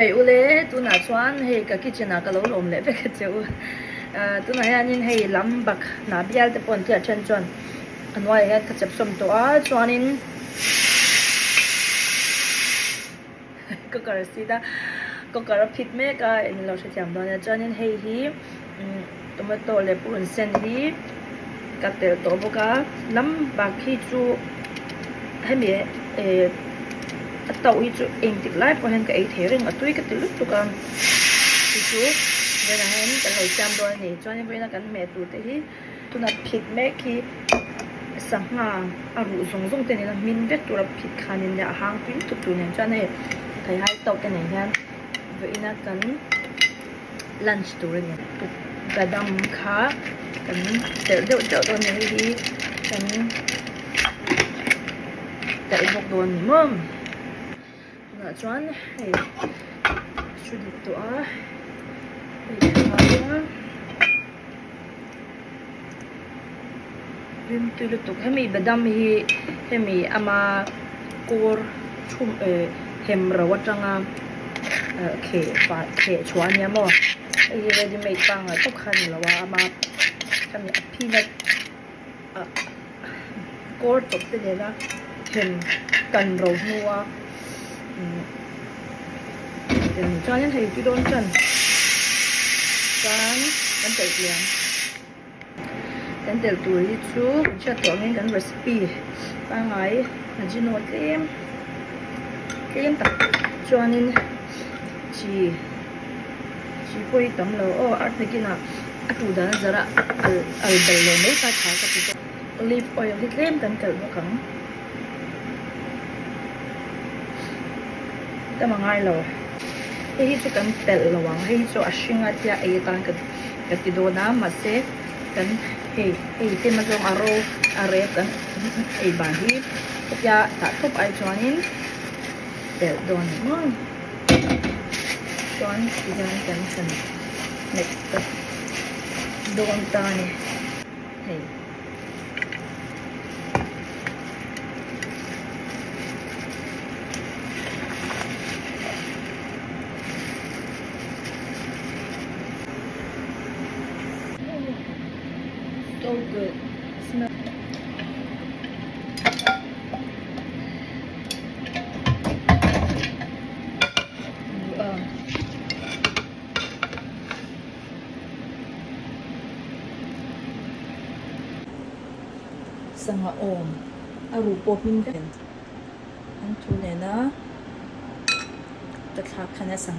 Hei ule, tunah chuan hei ka kitchen ah ka lo lawm leh vek a che u. Tunah hianin hei lam bak hnah bial te pawh an tih ah then chuan a hnuaiah hian ka chep sawm tawh a, chuanin cooker a seat a, cooker a phit mek a eng lo hrethiam dawn nia. Chuanin hei hi tomato leh purun sen hi ka telh tawh bawk a, lam bak hi chu hemi eh a tauh hi chu engtik lai pawh hian ka ei thei reng a tui ka ti lutuk a chu chu vawiinah hian kan lo siam dawn a ni chuan vawiina kan hmeh tur te hi tunah phit mek hi sangha a ruh zawng zawng te nena hmin vek tura phit khan in nia a hang tui lutuk tur nen chuan hei theihai tauh te nen hian vawiina kan. Lunch tur a ni. Badam kha kan telh deuh deuh dawn a ni. Hei hi kan telh bawk dawn a ni maw? Tunah chuan hei su dik tawh a, hei tha rimtui lutuk. Hemi badam hi hemi ama kawr thum eh hem ro atanga kheh fah kheh chhuah a nia maw hei hi ready made pangngai tawp kha a ni lo a ama hemi a peanut ah kawr chawp te nena hem kan ro hnua umm chuanin hei tui dawn chuan chuan kan telh tliang. Kan telh tur hi chu kan hriat tawh angin kan recipe pangngai ajino tlem tlem tak chuanin chi chi pawh hi tam lo aw a nakinah a tuh dan a zar a al al bal lo mai kha tha ka ti bawk olive oil hi tlem kan telh bawk ang tam a ngai lo hei hi chu kan telh lo ang hei hi chu a hring a tia ei atan ka. Ka ti dawn a mahse kan hei hei te mazawng a ro a rep kan ei ban hi hetia tah tawp ai chuanin telh dawn ni maw chuan tihian kan han hmet ta dawn ta a ni hei. So good. Smell. Sangha awm a ruh pawh hmin vek an thu nena ka thlak khan a sangha.